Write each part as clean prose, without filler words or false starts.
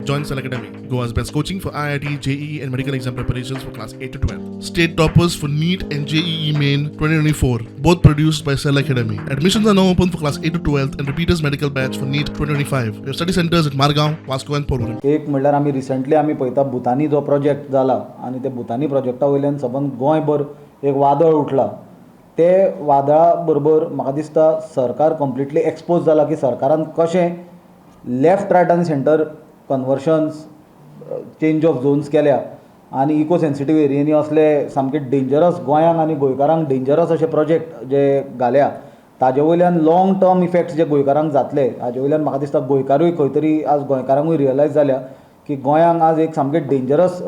Join Cell Academy, Goa's best coaching for IIT, JEE, and medical exam preparations for class 8 to 12. State toppers for NEET and JEE Main 2024, both produced by Cell Academy. Admissions are now open for class 8 to 12 and repeaters medical batch for NEET 2025. We have study centers at Margao, Vasco, and Porvorim. एक म्हणल्यार आमी recently आमी पळयता, भुतानी जो project जाला आनी ते भुतानी प्रोजेक्टा वयल्यान सबंद गोंयभर एक वादळ उठला. ते वादळा बरोबर म्हाका दिसता सरकार कंप्लिटली एक्सपोज जाला की सरकारान कशें लेफ्ट, रायट आनी centre conversions, change of zones केल्या आनी इको सेन्सिटीव एरियांनी असले सामके डेंजरस, गोंयांक आनी गोंयकारांक डेंजरस अशे प्रोजेक्ट जे घाल्या, ताजे वयल्यान लाँग टर्म इफेक्ट्स जे गोंयकारांक जातले, हाजे वयल्यान म्हाका दिसता गोंयकारूय खंय तरी आज गोंयकारांकूय रियलायज जाल्या की गोंयांक आज एक सामकें डेंजरस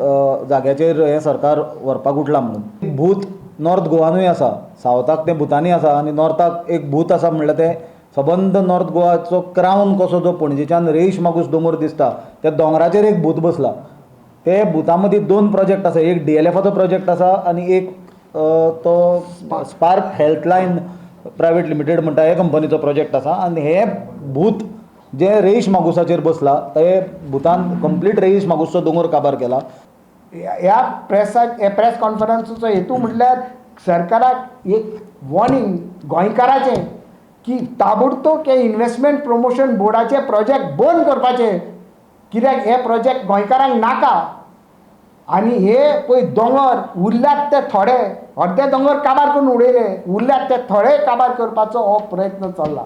जाग्याचेर हें सरकार व्हरपाक उठलां म्हणून. भूत नॉर्थ गोवानूय आसा. सावथाक तें भुतानी आसा आनी नॉर्थाक एक भूत आसा. म्हणल्यार तें सबंद नॉर्थ गोवाचो क्रावन कसो जो पणजेच्यान रेईश मागूस दोंगर दिसता, त्या दोंगराचेर एक भूत बसला. ते भुता मदीं दोन प्रोजेक्ट आसा. एक डीएलएफाचो प्रोजेक्ट आसा आनी एक तो spark health line private limited म्हणटा हे कंपनीचो प्रोजेक्ट आसा. आनी हे भूत जे रेईश मागुसाचेर बसला, ते भुतान कंप्लीट रेईश मागूसचो दोंगर काबार केला. ह्या प्रेसाक, ह्या प्रेस कॉन्फरन्साचो हेतू म्हटल्यार सरकाराक एक वॉर्निंग गोंयकाराचें की ताबडतोब हे इन्वेस्टमेंट प्रमोशन बोर्डाचे प्रोजेक्ट बंद करपाचे, कित्याक हे प्रोजेक्ट गोंयकारांक नाका. आनी हे पळय दोंगर उरल्यात ते थोडे, अर्दे दोंगर काबार करून उडयले, उरल्यात ते थोडे काबार करपाचो हो प्रयत्न चल्ला.